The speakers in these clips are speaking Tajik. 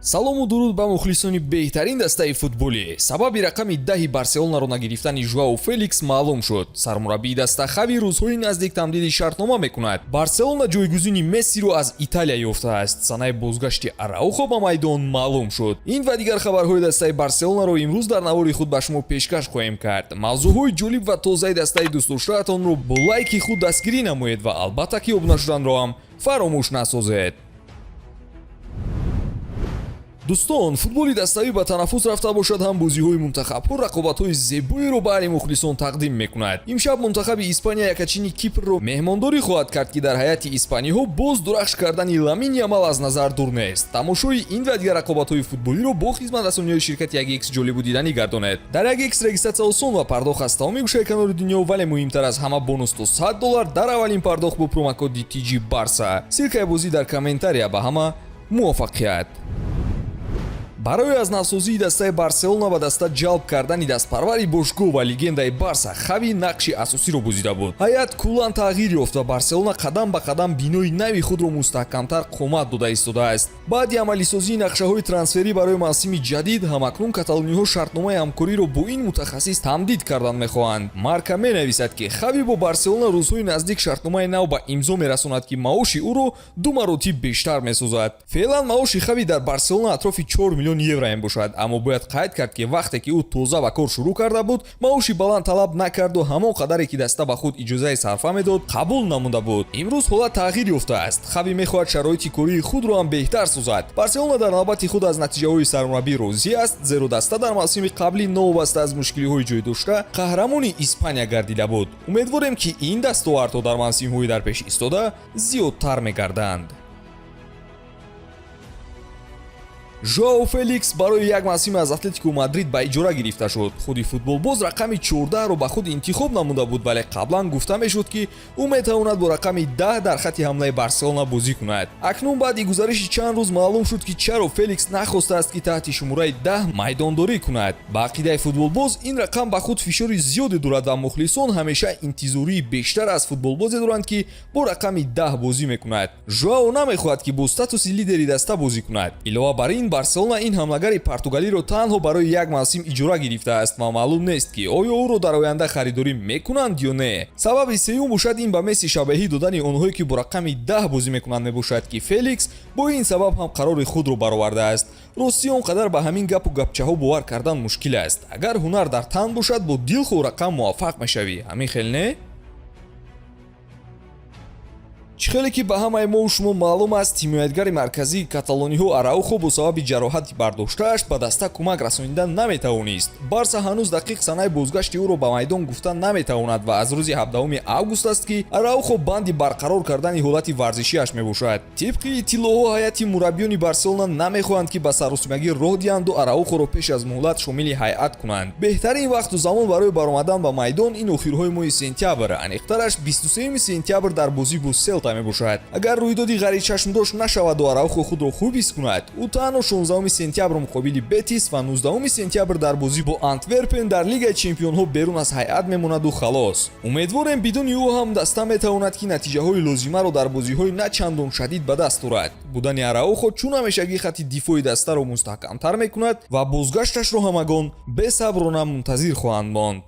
Салому дуруд ба мухлисони беҳтарин дастаи футболӣ. Сабаби рақами 10-и Барселонаро нагирифтани Жуао Феликс маълум шуд. Сармураббии даста Хави рӯзҳои наздик тамдиди шартнома мекунад. Барселона ҷойгузини Мессиро аз Италия ёфтааст. Санаи бозгашти Араухо ба майдон маълум шуд. Ин ва дигар хабарҳои дастаи Барселонаро имрӯз дар навори худ ба шумо пешкаш хоҳем кард. Мавзӯъҳои ҷолиб ва тозаи дастаи дӯстдоштаатонро бо лайки худ дастгирӣ намоед ва албатта, ки обуна шуданро ҳам фаромӯш насозед. Дӯстон, футболи даставӣ ба танаффус рафта бошад ҳам, бозиҳои мунтахабҳо рақобатҳои зебоеро баҳри мухлисон тақдим мекунад. Имшаб мунтахаби Испания якачини Кипрро меҳмондорӣ хоҳад кард, ки дар ҳайати испаниҳо боз дурахш кардани Ламин Ямал аз назар дур нест. Тамошои ин ва дигар рақобатҳои футболиро бо хизматрасониҳои ширкати 1X ҷолибу диданӣ гардонед. Дар 1X регистрация осон ва пардохт аз тамоми гӯшаи канори дунё, вале муҳимтар аз ҳама, бонус то 100 доллар дар аввалин пардохт бо промокоди TG Барса. Ссылка и бозӣ дар комментария. Ба ҳама муваффақият! Барои аз навсозии дастаи Барселона ба даста ҷалб кардани дастпарвари бошгоҳ ва легендаи Барса Хави нақши асосиро бозида буд. Ҳайат куллан тағйир ёфт ва Барселона қадам ба қадам бинои нави худро мустаҳкамтар қомат дода истодааст. Баъди амалисозии нақшаҳои трансферӣ барои мавсими ҷадид, ҳамакнун каталониҳо шартномаи ҳамкориро бо ин мутахассис тамдид кардан мехоҳанд. Марка менависад, ки Хави бо Барселона рӯзҳои наздик шартномаи нав ба имзо мерасонад, ки маоши ӯро ду маротиб бештар месозад. Феълан маоши Хави дар Барселона атрофи 4 миллион евро мебошад, аммо бояд қайд кард, ки вақте ки ӯ тоза ба кор шурӯъ карда буд, маоши баланд талаб накарду ҳамон қадаре, ки даста ба худ иҷозаи сарфа медод, қабул намуда буд. Имрӯз ҳолат тағйир ёфтааст. Хави мехоҳад шароити кории худро ҳам беҳтар созад. Барселона дар навбати худ аз натиҷаҳои сармураббӣ розӣ аст, зеро даста дар мавсими қаблӣ новобаста аз мушкилиҳои ҷой дошта қаҳрамони Испания гардида буд. Умедворем, ки ин дастовардҳо дар мавсимҳои дар пеш истода зиёдтар мегарданд. Жоао Феликс барои як мавсим аз Атлетико Мадрид ба иҷора гирифта шуд. Худи футболбоз рақами 14-ро ба худ интихоб намуда буд, вале қаблан гуфта мешуд, ки ӯ метавонад бо рақами 10 дар хатти ҳамлаи Барселона бозӣ кунад. Акнун баъди гузариши чанд рӯз маълум шуд, ки чаро Феликс нахостааст, ки таҳти шумораи 10 майдондорӣ кунад. Ба ақидаи футболбоз, ин рақам ба худ фишори зиёде дорад ва мухлисон ҳамеша интизории бештар аз футболбозе доранд, ки бо рақами 10 бозӣ мекунад. Жоао намехоҳад, ки бо статуси лидери даста бозӣ кунад. Илова бар ин, Барселона ин ҳамлагари португалиро танҳо барои як мавсим иҷора гирифтааст ва маълум нест, ки оё ӯро дар оянда харидорӣ мекунанд ё не. Сабаби сеюм бошад, ин ба Месси шабеҳӣ додани онҳое, ки бо рақами 10 бозӣ мекунанд, мебошад, ки Феликс бо ин сабаб ҳам қарори худро баровардааст. Ростӣ, он қадар ба ҳамин гапу гапчаҳо бовар кардан мушкил аст. Агар ҳунар дар тан бошад, бо дилхоҳ рақам муваффақ мешавӣ. Ҳамин хел не? Чӣ хеле ки ба ҳамаи мову шумо маълум аст, ҳимоятгари марказии каталониҳо Араухо бо сабаби ҷароҳати бардоштааш ба даста кӯмак расонида наметавонист. Барса ҳанӯз дақиқ санаи бозгашти ӯро ба майдон гуфта наметавонад ва аз рӯзи 17 август аст, ки Араухо банди барқарор кардани ҳолати варзишиаш мебошад. Тибқи иттилоъҳо, ҳайати мураббиёни Барселона намехоҳанд, ки ба саросимагӣ роҳ диҳанду Араухоро пеш аз муҳлат шомили ҳайат кунанд. Беҳтарин вақту замон барои баромадан ба майдон ин охирҳои моҳи сентябр, аниқтараш 23 сентябр дар бозӣ бо Селта мебошад. Агар рӯйдоди ғайричашмдошт нашаваду Араухо худро хуб ҳис кунад, ӯ танҳо 16 сентябр муқобили Бетис ва 19 сентябр дар бозӣ бо Антверпен дар Лигаи чемпионҳо берун аз ҳайат мемонаду халос. Умедворем, бидуни ӯ ҳам даста метавонад, ки натиҷаҳои лозимаро дар бозиҳои на чандон шадид ба даст орад. Будани Араухо чун ҳамешагӣ хатти дифои дастаро мустаҳкамтар мекунад ва бозгашташро ҳамагон бесаброна мунтазир хоҳанд монд.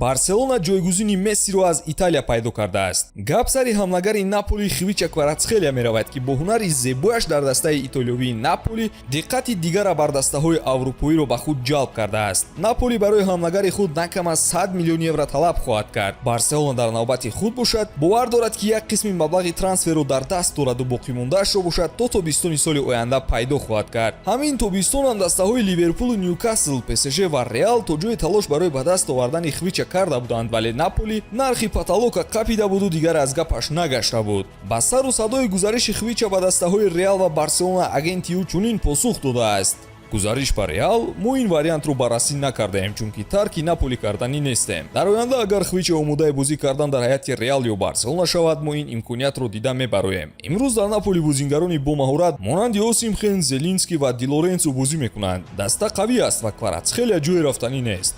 Барселона ҷойгузини Мессиро аз Италия пайдо кардааст. Гап сари ҳамлагари Наполи Хвича Кварацхелия меравад, ки бо ҳунари зебояш дар дастаи итолиёвии Наполи диққати дигара бар дастаҳои аврупоиро ба худ ҷалб кардааст. Наполи барои ҳамлагари худ на кам аз 100 миллион евро талаб хоҳад кард. Барселона дар навбати худ бошад, бовар дорад, ки як қисми маблағи трансферро дар даст дораду боқимондаашро бошад то тобистони соли оянда пайдо хоҳад кард. Ҳамин тобистон ҳам дастаҳои Ливерпулу Ньюкасл, ПСЖ ва Реал то ҷои талош барои ба даст овардани Хвича карда буданд, вале Наполи нархи потолок а қапида буду дигар аз гапаш нагашта буд. Ба сару садои гузариши Хвича ба дастаҳои Реал ва Барселона агенти ӯ чунин посух додааст: «Гузариш ба Реал? Мо ин вариантро баррасӣ накардаем, чунки тарки Наполи карданӣ нестем. Дар оянда, агар Хвича омодаи бозӣ кардан дар ҳайати Реал ё Барселона шавад, мо ин имкониятро дида мебароем. Имрӯз дар Наполи бозингарони бомаҳорат монанди Осимхен, Зелинский ва Ди Лоренсо бозӣ мекунанд. Даста қавӣ аст ва Кварацхелия ҷои рафтанӣ нест».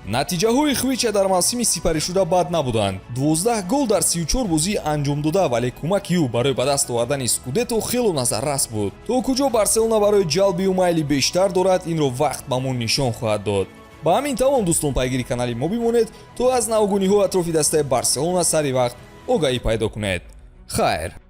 Натиҷаҳои Хвича дар мавсими сипаришуда бад набуданд: 12 гол дар 34 бозии анҷомдода, вале кӯмаки ӯ барои ба даст овардани скудето хело назаррас буд. То куҷо Барселона барои ҷалби ӯ майли бештар дорад, инро вақт ба мо нишон хоҳад дод. Ба ҳамин тамом, дӯстон, пайгири канали мо бимонед, то аз навгуниҳо атрофи дастаи Барселона сари вақт огаҳӣ пайдо кунед. Хайр.